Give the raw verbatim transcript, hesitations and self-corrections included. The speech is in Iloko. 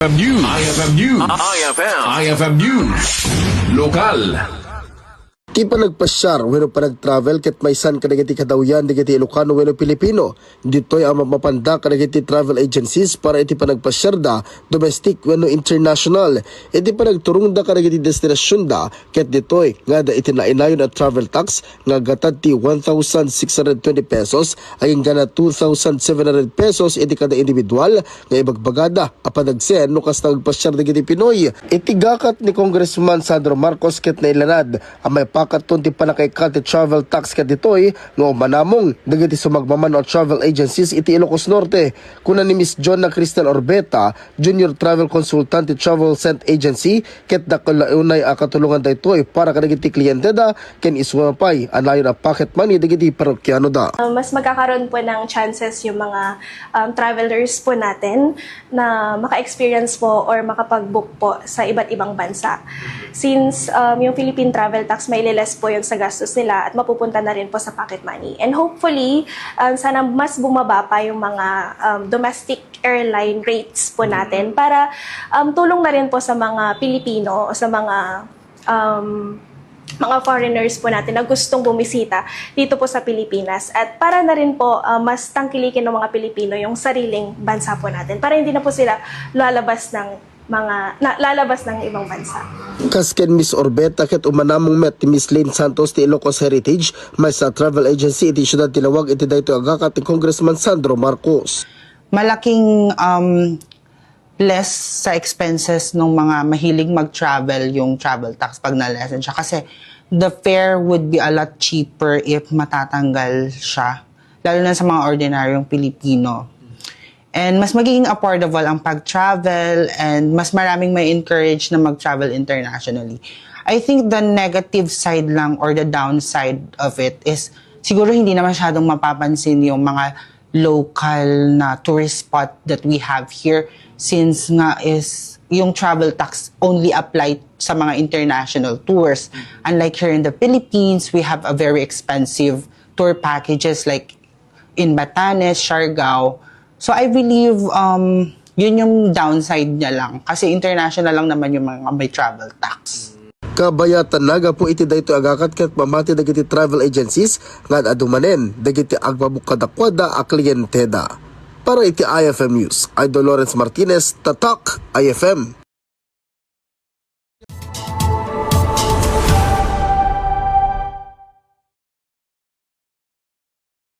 News. I F M News. I F M. I F M News. Lokal. Ti panagpasiar wenno panagtravel ket maysan kadagiti kadawyan dagiti Ilocano wenno Pilipino. Ditoy a mapapanda kadagiti travel agencies para iti panagpasiarda, domestic wenno international. Iti panagturongda kadagiti destinasionda, ket ditoy nga adda iti nainayon a travel tax nga aggatad ti one thousand six hundred twenty pesos agingga two thousand seven hundred pesos iti kada individual nga ibagbagada a panagsen no kasta agpasiar dagiti Pinoy. Iti gakat ni Congressman Sandro Marcos ket nailanad a maipakatton ti pannakaikkat ti travel tax ket ditoy nga umanamong dagiti sumagmamano a travel agencies iti Ilocos Norte. Kuna ni Miss Jonna Cristel Orbeta, Junior Travel Consultant ti Travel Scent Agency, ket dakkel la unay a katulongan daytoy para kadagiti klienteda ken isuda pay a nayon a pocket money dagiti parokianoda. Uh, mas magkakaroon po ng chances yung mga, um, travelers po natin na maka-experience po or makapag-book po sa iba't ibang bansa. Since, um, yung Philippine travel tax, maililes po yun sa gastos nila at mapupunta na rin po sa pocket money. And hopefully, um, sana mas bumaba pa yung mga, um, domestic airline rates po natin para, um, tulong na rin po sa mga Pilipino o sa mga, um, mga foreigners po natin na gustong bumisita dito po sa Pilipinas. At para na rin po, uh, mas tangkilikin ng mga Pilipino yung sariling bansa po natin para hindi na po sila lalabas ng mga na, lalabas ng ibang bansa. Kas ken Miss Orbeta ket umanamong met ti Miss Lynn Santos ti Ilocos Heritage, maysa a travel agency iti siudad ti Laoag iti daytoy a gakat ni Congressman Sandro Marcos. Malaking, um, less sa expenses ng mga mahilig mag-travel yung travel tax pag na-lessen siya. Kasi the fare would be a lot cheaper if matatanggal siya. Lalo na sa mga ordinaryong Pilipino. And mas magiging affordable ang pag-travel and mas maraming may encourage na mag-travel internationally. I think the negative side lang or the downside of it is siguro hindi na masyadong mapapansin yung mga local na tourist spot that we have here since nga is yung travel tax only apply sa mga international tours. Unlike here in the Philippines, we have a very expensive tour packages like in Batanes, Siargao. So I believe, um, yun yung downside niya lang kasi international lang naman yung mga may travel tax. Kabayatan, nagapu iti daytoy a gakat ket mamati dagiti travel agencies nga ad-adu manen dagiti agpabook kadakuada a klienteda. Para iti I F M News, Idol Lawrence Martinez, Tatak, I F M.